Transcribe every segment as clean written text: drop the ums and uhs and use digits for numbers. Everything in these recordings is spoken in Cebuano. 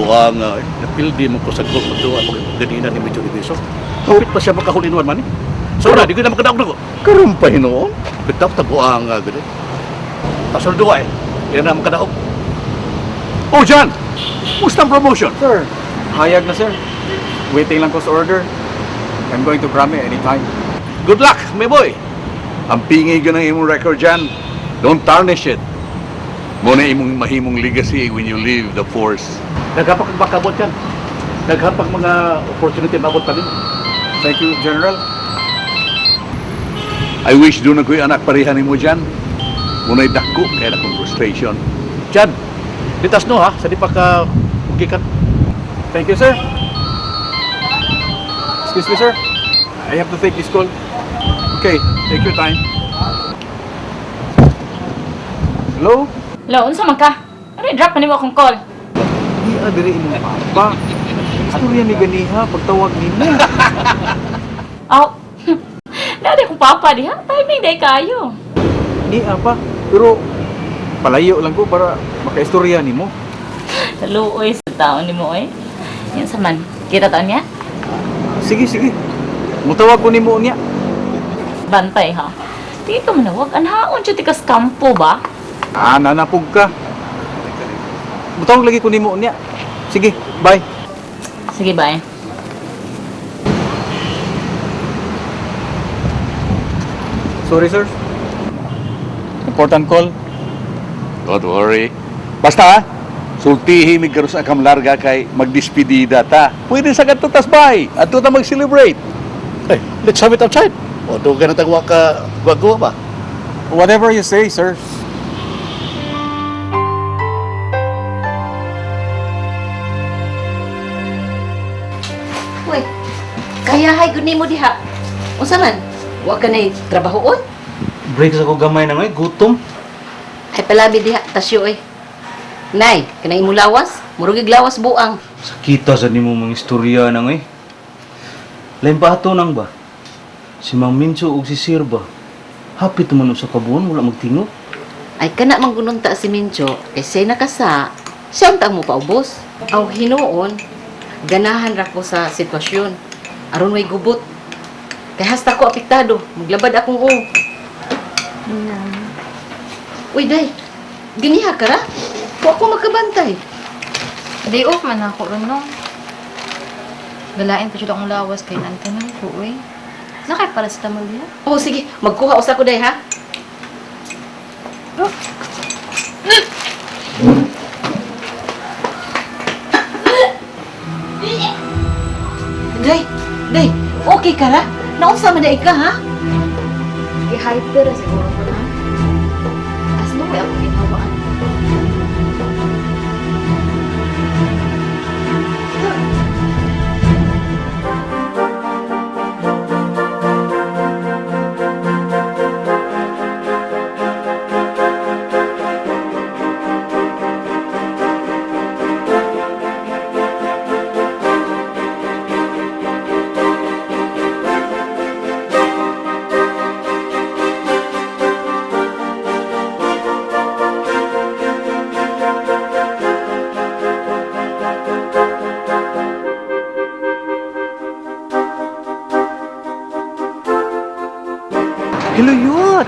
Buang, napildi mo ko sa golf magduwa mo ganina ni Medyo Reviso. Kapit pa siya makahulin man eh. So na, di ko na makadaog na ko. Karon pa hinuon. Bitaw ta buang gani. Pasol duwa eh. Di na makadaog. Oh, John! Kumusta ang promotion? Sir, hayag na, sir. Waiting lang ko sa order. I'm going to Brame anytime. Good luck, my boy. Ang pingay ko ng imong record dyan. Don't tarnish it. Muna imong mahimong legacy when you leave the force. Naghapag makabot yan. Naghapag mga opportunity mabot pa nimo. Thank you, General. I wish doon na ko'y anak pareha nimo dyan. Muna'y dako kaya na kong frustration. Jan, litas no ha, sa di pa ka gikan. Thank you, sir. Excuse me, sir. I have to take this call. Okay, take your time. Hello? Lo, unsa man ka? Ano drop pa nimo akong call? Di adiri imong papa. Istorya ni ganiha pagtawag nimo. Aw. Dali akong papa diha. Timing day kayo. Ni apa? Pero palayo lang ko para makaistorya nimo. Luoy sa taon nimo oy. Yan sa man. Kita taon niya? Sige, sige. Mutawag ko nimo niya. Bantay ha. Di ka manawag. Anhaon jud tikas kampo ba? Ah, nanapog ka. Mutawag lagi ko nimo niya. Sige, bye. Sige, bye. Sorry, sir. Important call. Don't worry. Basta ha, sultihi mi karon sa akam larga kay magdispedida ta. Pwede sa kadto tas bay. Adto ta mag-celebrate. Hey, let's have it outside. O, doon ka na tagwa ka, gwa ba? Whatever you say, sir. Uy, kaya hay gud nimo diha. Unsa man? Wa ka nay trabahoon? Break sa ko gamay na ngay, gutom. Ay palabi diha tasyo oy. Nay, kanang imong lawas, murag og lawas buang. Sakita sa nimo mga istorya na ngay. Lain pa ato nang ba? Si Mang Mincho ug si Sir ba? Hapit man sa kabuon, wala magtingo. Ay kana man gununta si Mincho, kay siya nakasa. Siya ang mo paubos. Aw hinuon, ganahan ra ko sa sitwasyon. Aron way gubot. Kay hasta ko apektado, maglabad akong o. Uy, day. Ganiha ka ra? Wa ko makabantay. Day off man ako ron, no? Galain pa siya akong lawas kay nantanan ko, uy. Nakay paracetamol diha. Oh, sige, magkuha usa ko day ha. Day, day, okay ka ra? Naunsa man day ka ha? Gi-hyper ra siguro ko na. As no way ako ginhawaan. Hello, Yut.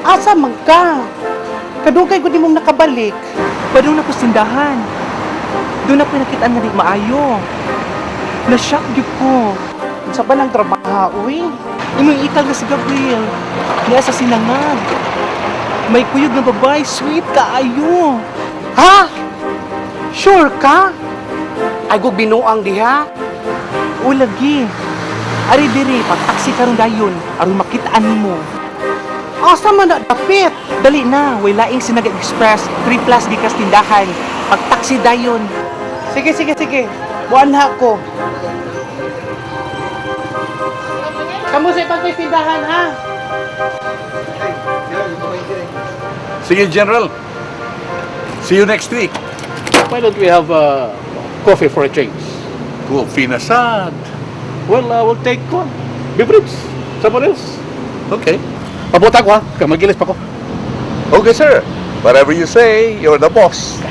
Asa man ka? Kadugay ko di mong nakabalik. Padung na ko sindahan. Doon ako nakitaan nga di maayo. Na-shock gyud ko. Unsa ba nang trabaho, uy? Imong ikal nga si Gabriel. Niya sa sinangag. May kuyog nga babae, sweet kaayo. Ha? Sure ka? Ay go binuang diha. O lagi. Ari diri, pag-taxi karon dayon aron makitaan nimo. Asa man na dapit? Dali na, way laing Sinaga Express, 3 plus gikas tindahan. Pag-taxi dayon. Sige, sige, sige. Buwan ha ko. Kamu sa ibang tindahan, ha? Sige, General. See you next week. Why don't we have coffee for a change? Coffee na sad. Well, we'll take one. Beverage. Someone else. Okay. Pabuta ko ha. Kamagilis pa ko. Okay, sir. Whatever you say, you're the boss.